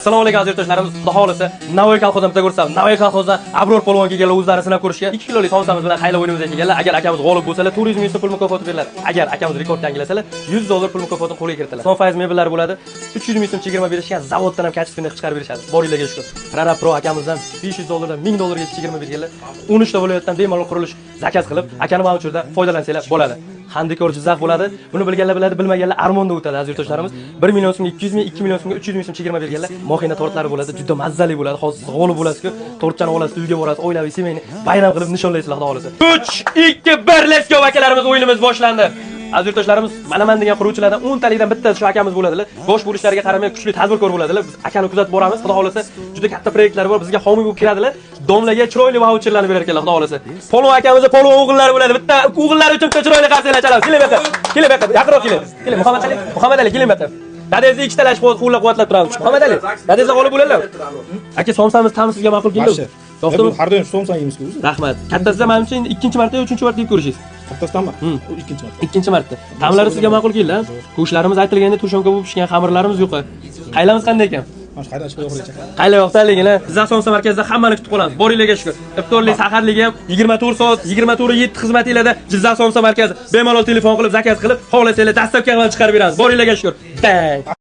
Assalomu alaykum, aziz yurtdoshlarimiz. Xudo xolisa, Navoiy kolxozidan bitta ko'rsam, Navoiy kolxozidan Abror polvon kelganlar o'zlarini sinab ko'rishga 2 kilolik somsamiz bilan xayla o'yinimizga kelganlar. Agar akamiz g'olib bo'lsalar, 400 ming so'm pul mukofoti beriladi. Agar akamiz rekord yangilasalar, 100 dollar pul mukofotini qo'lga kiritiladi. Son foiz mebellari bo'ladi. 300 ming so'm chegirma berishgan, zavoddan ham качественный chiqarib berishadi. Boringlarga shukur. Prorab Pro akamizdan 500 dollardan 1000 dollarga chegirma berganlar. 13 ta viloyatdan bemalol qurilish заказ qilib, akani vaucherdan foydalansanglar bo'ladi. Handikor Jizzax bo'ladi. Buni bilganlar biladi, bilmaganlar armonda o'tadi, aziz yurtdoshlarimiz. 1 million so'mga 200 ming, 2 million so'mga 300 ming so'm chegirma berganlar. Mohina tortlari bo'ladi, juda mazzali bo'ladi. Hozir siz g'olib bo'lasiz-ku, tortchani olasiz, uyga borasiz, oilaviy семейный bayram qilib nishonlaysizlar, xudo xolasa. 3 2 1, let's go, akalarimiz, o'yinimiz boshlandi. Aziz yurtdoshlarimiz, manaman degan quruvchilardan 10 talikdan bittasi shu akamiz bo'ladilar. Bosh bo'lishlariga qaramay kuchli tadbirkor bo'ladilar. Biz akani kuzatib boramiz. Xudo xolasa, juda katta proyektlar bor. Bizga homiy bo'lib kiradilar. Domlaga chiroyli vaucherlarni berar ekanlar, xudo xolasa. Polvon akamizni polvon o'g'illari bo'ladi. Bitta o'g'illari uchun bitta chiroyli qarsanglar chalamiz. Keling bu yoqqa. Keling bu yoqqa. Yaqinroq keling. Keling, Muhammad Ali. Muhammad Ali, keling bu yoqqa. Dadangizni ikkitalash qo'llab-quvvatlab turamiz. Muhammad Ali, dadangizni g'olib bo'ladilar. Aka, somsamiz ta'mi sizga ma'qul keldimi? Вообще. Yoqdimi? Har doim somsa yeymiz-ku o'zi. Rahmat. Kattasida manimcha endi ikkinchi marta yo uchinchi marta yeb ko'rishingiz. Kattasidanmi? U ikkinchi marta. Ikkinchi marta. Ta'mlari sizga ma'qul keldi, ha? Go'shtlarimiz aytilganda тушёнка bo'lib pishgan, xamirlarimiz yo'q. Qaylamiz qanday ekan? Mana shu qaydan chiqib oxirigacha. Qaylar yoqda ligini Jizzax somsa markazida hammani kutib qolamiz. Boringlarga shukur. Iftorlik, saharligi ham 24 soat, 24/7 xizmatinglarda Jizzax somsa markazi. Bemalol telefon qilib, заказ qilib, xohlasanglar доставка qilib chiqarib beramiz. Boringlarga shukur. Bang.